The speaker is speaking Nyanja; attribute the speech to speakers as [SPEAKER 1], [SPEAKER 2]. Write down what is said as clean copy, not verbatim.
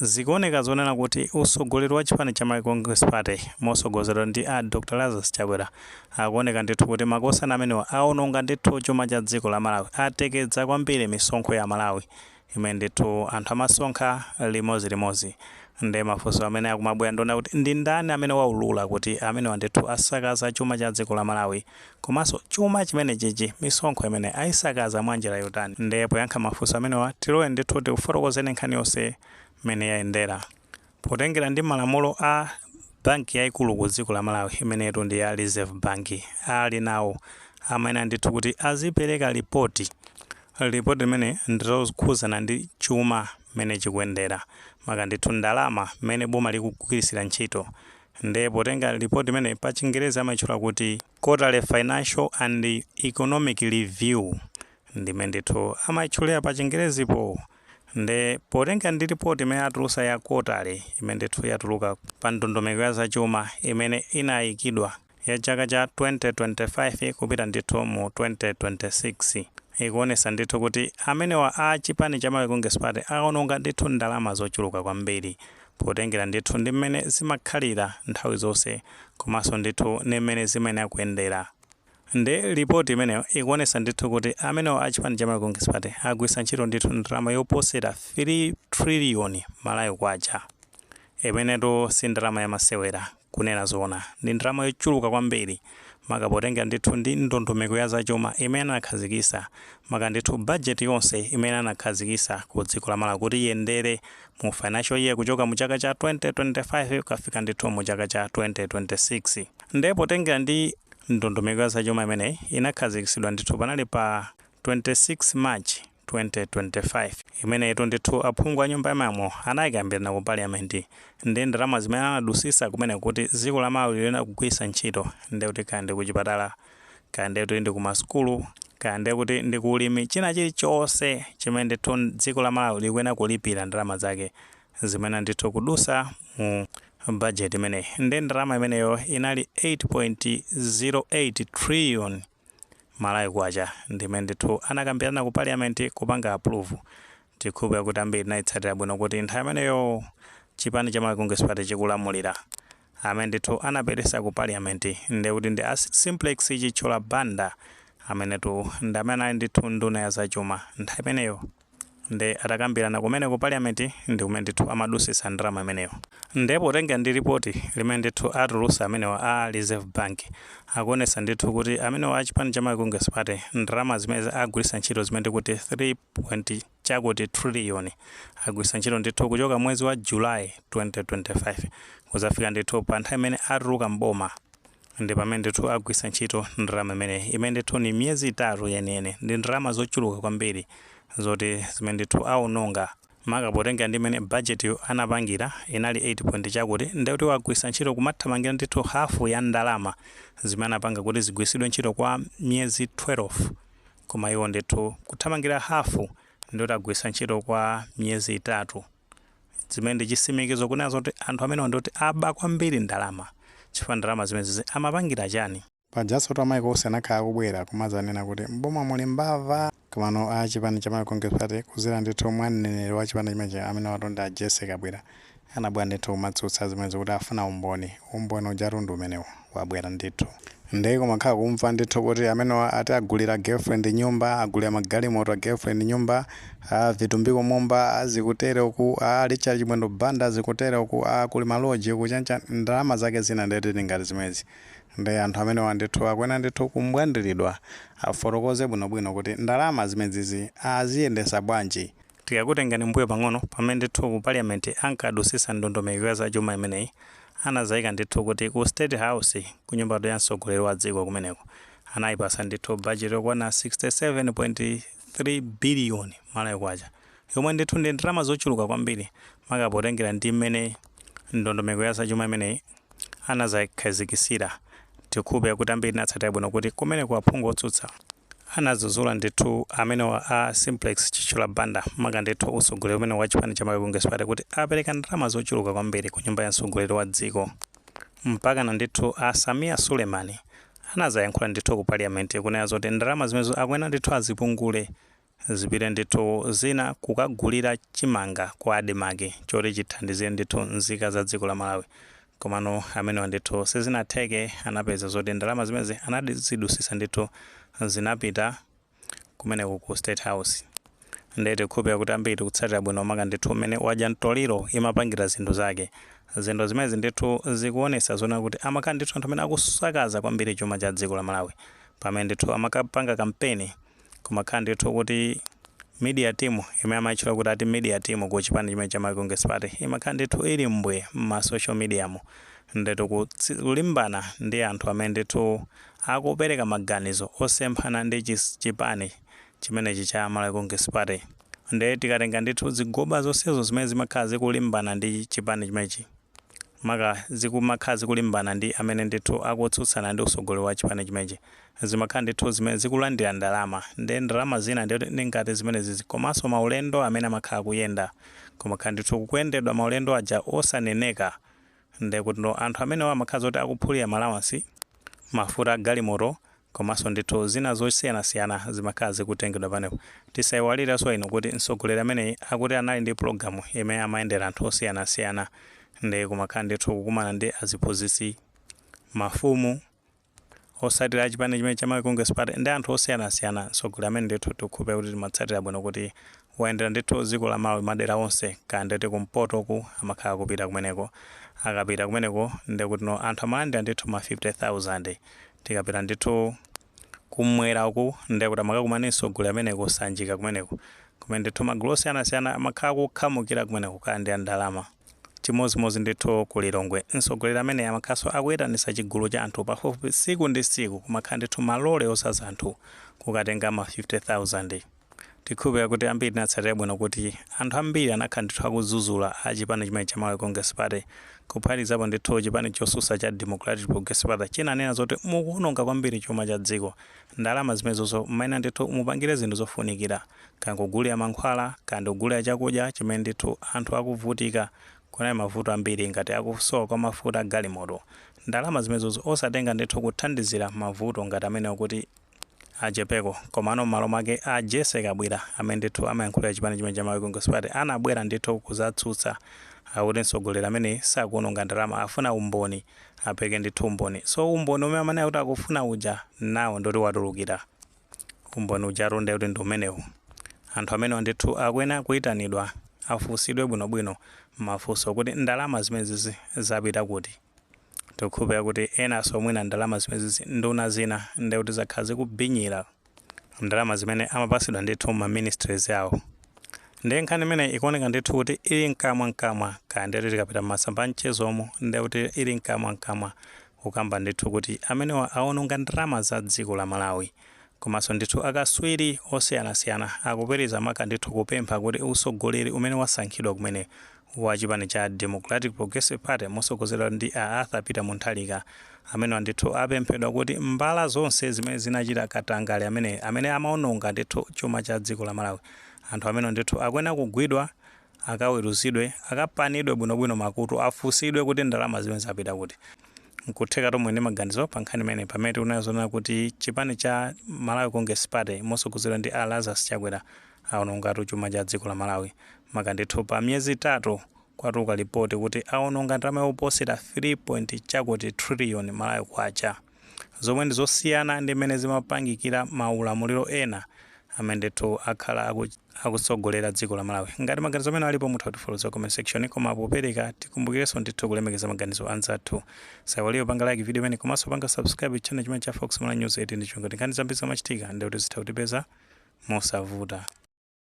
[SPEAKER 1] Zikuoneka zonena kuti usogoleri wa chipani cha Malawi Congress Party, mosogozedwa ndi a Dr Lazarus Chakwera, akuoneka ndithu kuti makosana amenewa aononga ndithu chuma cha dziko la Malawi, atekedza kwambiri misonkho ya Malawi imene ndithu anthu amasonkha limodzi. Ndi mafunso amene akumabwera ndiona kuti ndi ndani amene waulula kuti amenewa ndithu asakaza chuma cha dziko la Malawi, komanso chuma chimene chichi, misonkho imene ayisakaza mwanjira yotani? Ndiye poyankha mafunso amenewa, tilowe ndithu tikufotokozeni nkhani yonse mmene yayendera. Potengera ndi malamulo a banki yayikulu ku dziko la Malawi, imenetu ndi ya Reserve Bank, ali nawo amayenera ndithu kuti azipereka ripoti. Ripoti limene ndilokhuzana ndi chuma mmene chikuyendera, maka ndithu ndalama mmene boma likugwirisira ntchito. Ndiye potenga ripoti imene pa Chingerezi amayitchula kuti Quarterly Financial and Economic Review, ndimene ndithu amayitchulira pa Chingerezipo. Nde potenga ndi ripoti imene atulusa ya quarterly, imene ndithu yatuluka pa ndondomeko ya zachuma imene inayikidwa ya chaka cha 2025 kupita ndithu mu 2026, ikuonesa ndithu kuti amenewa a chipani cha Malawi Congress Party aononga ndithu ndalama zochuluka kwambiri, potengera ndithu ndi mmene zimakhalira nthawi zonse, komanso ndithu ndi mmene zimene akuyendera. Ndi ripoti imeneyo ikuonesa ndithu kuti amenewa a chipani cha Malawi Congress Party agwisa ntchito ndithu ndalama yoposera 3 trillion Malawi kwacha, imenetu si ndalama yamasewera. Kunena zoona, ndi ndalama yochuluka kwambiri, maka potenga ndithu ndi ndondomeko ya zachuma imene anakhazikisa, maka ndithu bajeti yonse imene anakhazikisa ku dziko la Malawi kuti iyendere mu financial year kuchoka mu chaka cha 2025 kukafika ndithu mu chaka cha 2026. Ndiye potengera ndi ndondomeko ya zachuma imeneyi inakhazikisidwa ndithu panali pa 26 March 2025, imeneyitu ndithu aphungu a Nyumba ya Malamulo anayikambirana ku Parliament. Ndi ndalama zimene anadusisa kumene kuti dziko la Malawi lilena kugwiritsa ntchito, ndi kuti kaya ndi kuchipatala, kaya ndi kuti ndi kumasukulu, kaya ndi kuti ndi kuulimi, china chilichonse chimene ndithu dziko la Malawi likuyenera kulipira, ndalama zake zimene ndithu kudusa mu budget imeneyi, ndi ndalama imeneyo inali 8.08 trillion Malawi kwacha, ndimene ndithu anakambirana ku Parliament kupanga approve. Tikhulupirira kuti ambiri tinayitsatira bwino kuti nthawi imeneyo chipani cha Malawi Congress Party chikulamulira, amene ndithu anaperesa ku Parliament ndi kuti ndi a Simplex Chithyola Banda, amenetu ndi amene anali ndithu nduna ya zachuma nthawi imeneyo. Ndi atakambirana kumene ku Parliament ndi kumene ndithu amadusisa ndalama imeneyo. Ndipo potenga ndi ripoti limene ndithu atulusa amenewa a Reserve Bank, akuonesa ndithu kuti amenewa a chipani cha Malawi Congress Party, ndalama zimene agwiritsa ntchito zimene ndikuti 3 point chakuti trillion, agwiritsa ntchito ndithu kuchoka mwezi wa July 2025 kuzafika ndithu pa nthawi imene atuluka mboma, ndi pamene ndithu agwiritsa ntchito ndalama imeneyi, imene ndithu ni miyezi 3 yeniyeni. Ndi ndalama zochuluka kwambiri zoti zimene ndithu aononga, maka potenga ndi imene budget yo anapangira inali 8 point chakuti. Ndekuti wagwiritsa ntchito kumathamangira ndithu hafu ya ndalama zimene anapanga kuti zigwiritsidwe ntchito kwa miyezi 12, koma iwo ndithu kuthamangira hafu ndikuti agwiritsa ntchito kwa miyezi 3, zimene ndi chisimikizo kunena zoti anthu amenewa ndikuti aba kwambiri ndalama. Chifukwa ndalama zimenezi amapangira chani?
[SPEAKER 2] Pajanso maiko onse anakhala akubwera kumadzanena kuti mboma muli mbava, komano a chipani cha Malawi Congress Party, kuzera ndithu mwa mneneri wa chipani chimenechi amene watonda a Jesse Kabwira, anabwera ndithu kumatsutsa zimenezo kuti afuna umboni. Umboni ujatu ndi umenewo wabwera ndithu. Ndiye kumakhala kumva ndithu kuti amenewa ati agulira girlfriend nyumba, agulira magalimoto a girlfriend nyumba, a Vitumbiko Mumba azikutere uku, a Richard Chimwendo Banda azikutere uku, a kuli ma lodge uku, chancha. Ndalama zake zina ndetiti ngati zimezi. Ndi anthu amenewa ndithu akuyenera ndithu kumbwandiridwa, afotokoze bwinobwino kuti ndalama zimenezizi aziyendesa bwanji.
[SPEAKER 1] Tikakutengani mbuyo pang'ono, pamene ndithu ku Parliament ankadusisa ndondomeko ya zachuma imeneyi, anazayika ndithu kuti ku State House, ku nyumba ya mtsogoleri wa dziko kumeneko, anayipasa ndithu budget yokwana 67.3 billion Malawi kwacha, yomwe ndithu ndi ndalama zochuluka kwambiri, maka potengera ndi mmene ndondomeko ya zachuma imeneyi anazayikhazikisira. Tikhulupirira kuti ambiri tinatsatira bwino kuti kumeneko aphungu otsutsa anadzudzula ndithu amenewa a Simplex Chithyola Banda, maka ndithu utsogoleri umene wa chipani cha Malawi Congress Party, kuti apereka ndalama zochuluka kwambiri ku nyumba ya mtsogoleri wa dziko, mpakana ndithu a Sameer Suleman anazayankhula ndithu ku Parliament kunena zoti ndalama zimenezo akuyenera ndithu azipungule. Zipite ndithu zina kukagulira chimanga kwa ADMARC choti chithandizire ndithu nzika za dziko la Malawi. Komano amenewa ndithu sizinatheke, anapeza zoti ndalama zimezi anazidusisa ndithu, zinapita kumeneko ku State House. Ndiye tikhulupirira kuti ambiri tikutsatira bwino maka ndithu mmene Wadya Mtoliro imapangira zinthu zake. Zinthu zimenezi ndithu zikuonesa zona kuti amakhala ndithu anthu amene akusakaza kwambiri chuma cha dziko la Malawi. Pamene ndithu amakapanga kampeni, kumakhala ndithu kuti media team imene amayitchula kuti ati media team ku chipani chimene cha Malawi Congress Party imakhala ndithu ili mbwe m'ma social media mu, ndithu kulimbana ndi anthu amene ndithu akupereka maganizo osemphana ndi chipani chimenechi cha Malawi Congress Party. Ndiye tikatenga ndithu zigoba zonsezo zimene zimakhala zikulimbana ndi chipani chimenechi, maka zikumakhala zikulimbana ndi amene ndithu akutsutsana ndi usogoleri wa chipani chimenechi, zimakhala ndithu zimene zikulandira ndalama. Ndiye ndalama zina ndi ngati zimenezi, komanso maulendo amene amakhala kuyenda, kumakhala ndithu kukuyendedwa maulendo aja osaneneka. Ndiye kuti ndo anthu amenewo amakhala zoti akuphulira ma allowance, mafuta agalimoto, komanso ndithu zina zosiyanasiyana zimakhala zikutengedwa panepo. Tisayiwalirenso ino kuti mtsogoleri ameneyi akuti anali ndi pulogalamu imene amayendera anthu osiyanasiyana, ndi kumakhala ndithu kukumana ndi aziphunzitsi, mafumu, osatira achipani chimene cha Malawi Congress Party ndi anthu osiyanasiyana. Mtsogoleri amene ndithu tikukhulupirira kuti timatsatira bwino kuti wayendera ndithu dziko la Malawi madera onse, kaya nditi kumpotoku amakhala kupita kumeneko. Akapita kumeneko, ndikuti no anthu amalandira ndithu ma 50,000. Tikapita ndithu kumwera uku, ndikuti amakakumana mtsogoleri amene kusanjika kumeneko, kumene ndithu magulu osiyanasiyana amakhala kukhamukira kumeneko kaya ndalama. Chimodzimodzi ndithu ku Lilongwe, mtsogoleri amene amakhalanso akuyitanitsa chigulu cha anthu pafupifupi tsiku ndi tsiku, kumakhala ndithu malole osaza anthu kukatenga ma 50,000. Tikhulupirira kuti ambiri tinatsatira bwino kuti anthu ambiri anakhala ndithu akudzudzula a chipani chimene cha Malawi Congress Party, kuphatikizapo ndithu chipani chosusa cha Democratic Progressive Party chinanena zoti mukuononga kwambiri chuma cha dziko. Ndalama zimenezozo mmene ndithu mupangire zinthu zofunikira, kaya kugulira mankhwala, kaya kugulira chakudya chimene ndithu anthu akuvutika. Kunali mavuto ambiri ngati akusowa kwa mafuta galimoto. Ndalama zimenezozo osatenga ndithu kuthandizira mavuto ngati amenewo kuti achepeko. Komano m'malo mwake a Jesse Kabwira amene ndithu amayankhulira chipani chimene cha Malawi Congress Party anabwera ndithu kuzatsutsa, akuti mtsogoleri amene sakuononga ndalama, afuna umboni, apereke ndithu umboni. So umboni umene amanena kuti akufuna uja nawo ndoti watulukira. Umboni ujatu ndiye kuti ndi umenewu. Anthu amenewa ndithu akuyenera kuyitanidwa, afunsidwe bwinobwino mafunso kuti ndalama zimenezi zapita kuti. Tikukhulupirira kuti enanso mwina ndalama zimenezi, nduna zina ndiye kuti zakhala zikubinyira ndalama zimene amapasidwa ndithu ma ministries awo. Ndiye nkhani imene ikuoneka ndithu kuti ili mkamwa mkamwa, kaya ndithu tikapita m'masamba amchezomo, ndiye kuti ili mkamwa mkamwa kukamba ndithu kuti amenewa aononga ndalama za dziko la Malawi. Komanso ndithu akaswiri osiyanasiyana akupitiriza maka ndithu kupempha kuti usogoleri umene wasankhidwa kumene wa chipani cha Democratic Progressive Party mosogozedwa ndi a Arthur Peter Mutharika, amenewa ndithu apemphedwa kuti mbala zonse zimene zinachita katangale amene amaononga ndithu chuma cha dziko la Malawi, anthu amene ndithu akuyenera kugwidwa, akaweruzidwe, akapanidwe bwinobwino makutu, afunsidwe kuti ndalama zimene zapita kuti. Nkutheka tomwe ndi maganizo pa nkhani imene, pamene tikuona kuti chipani cha Malawi Congress Party mosogozedwa ndi a Lazarus Chakwera aonongatu chuma cha dziko la Malawi. Maka ndithu pa miyezi 3 kwatuluka ripoti kuti aononga ndalama yoposera 3 point chakuti trillion Malawi kwacha, zomwe ndi zosiyana ndi mmene zimapangikira maulamuliro ena amene ndithu akhala akutsogolera dziko la Malawi. Ngati maganizo amene alipo, mutha kutifotokoza comment section. Koma popereka, tikumbukirenso ndithu kulemekeza maganizo anzathu. Saiwaliyo panga like video imene, komanso panga subscribe channel chimene cha Fox Malawi News 8, ndi chonga nkhani zambiri zamachitika ndi kuti zitha kutipeza mosavuta.